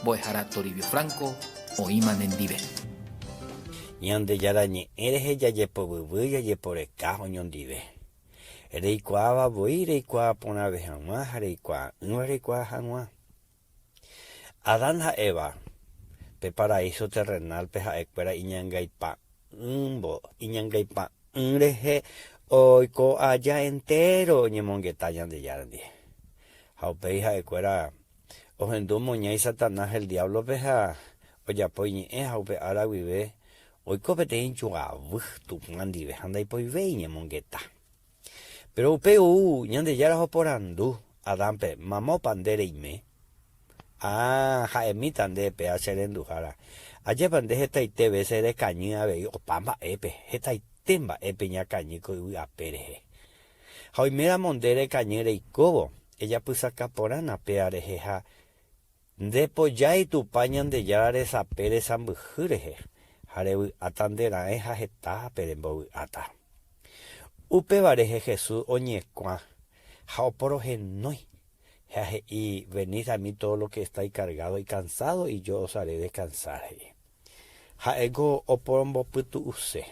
Mbo'ehára Toribio Franco oĩma nendive. Ñandejára Ñe'ẽ rehe jajepovyvy jajeporeka oñondive. Reikuaáva voi reikuaa porãve hag̃ua ha reikuaa'ỹva reikuaa hag̃ua. Adán ha Eva, pe paraíso terrenal-pe ha'ekuéra iñangaipa'ỹ rehe oiko aja entéro oñemongeta Ñandejára ndive. Ha upéi ha'ekuéra ohendu moñái Satanás el Diablo-pe ha ojapo iñe'ẽ ha upe ára guive oiko peteĩ joavy Tupã ndive ha ndaipoivéi ñemongeta. Péro upéi ou Ñandejára oporandu Adánpe, Mamópa nde reime? Ah, ha'emíta nde péa che renduhára. Ajépa nde hetaite vése rekañy avei opa mba'épe, hetaite mba'épe ñakañy ko yvy ape rehe. Ha oiméramo nde rekañy reikóvo, ejapysaka porãna péa rehe ha nde pojái Tupã Ñandejára resape resãmbyhy rehe, ha revy'áta nde raẽ ha hetápe rembovy'áta. Upéva rehe Jesús oñekuã ha oporohenói, ha he'i, Venid a mí todo lo que estáis cargado y cansado y yo os haré descansar, he'i. Ha'éko oporombopytu'use,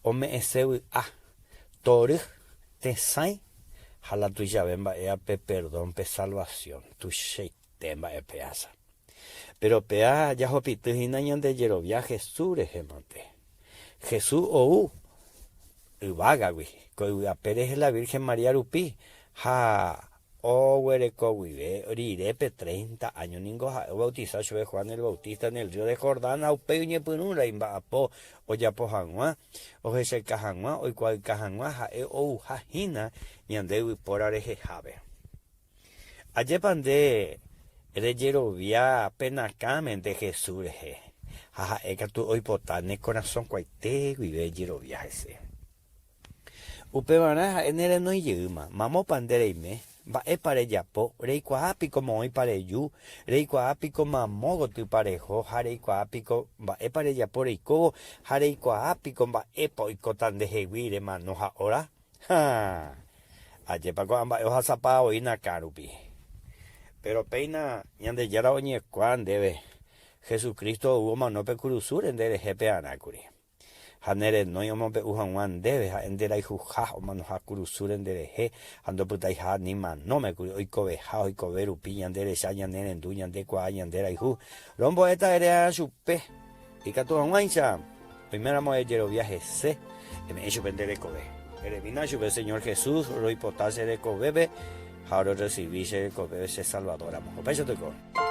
ome'ẽse vy'a, tory, tesãi ha la tuichave mba'éva pe perdón, pe salvación, tuichaite mba'e peása. Péro péa jahopity hína ñande jerovia Jesús rehe mante. Jesús ou yvágagui, ko yvy ape rehe la Virgen María rupi, ha Oguereko guive rire pe treinta áño ningo ha'e obautisa chupe Juan el Bautista en el río de Jordán ha upéi oñepyrũ la imba'apo ojapo hag̃ua, ohechauka hag̃ua, oikuaauka hag̃ua ha'e ouha hína ñande yvypóra rehehápe. Ajépa nde rejerovia penakãmente Jesús rehe ha ha'e katu oipota ne korasõkuaite guive ejerovia hese. Upevarã ha'e nerenói jeýma, mamópa nde reime, mba'épa rejapo, reikuaa piko moõipa reju, reikuaa piko mamo gotýpa reho ha reikuaa piko mba'épa rejapo reikóvo ha reikuaa piko mba'épa oikóta ndehegui remano ha óra? Ha! Ajépa ko'ã mba'e ohasapa voi nakã rupi. Péro péina Ñandejára oñekuaa ndéve, Jesucristo ou omano pe kurusúre nde rehe pearã kuri. Ha ne renói omombe'u hag̃ua ndéve ha'e nde rayhuha omanoha kurusúre nde rehe ha ndopytaiha ni manóme kuri oikoveha oikove rupi ñande recha ñane rendu ñande kuaa ñande rayhu rombo'éta ere'arã chupe ikatu hag̃uáicha oiméramo ejerovia hese eme'ẽ chupe nde rekove eremína chupe Señor Jesús roipota che rekovépe ha ororresivi che rekovépe che Salvador ramo. Upéicha toiko.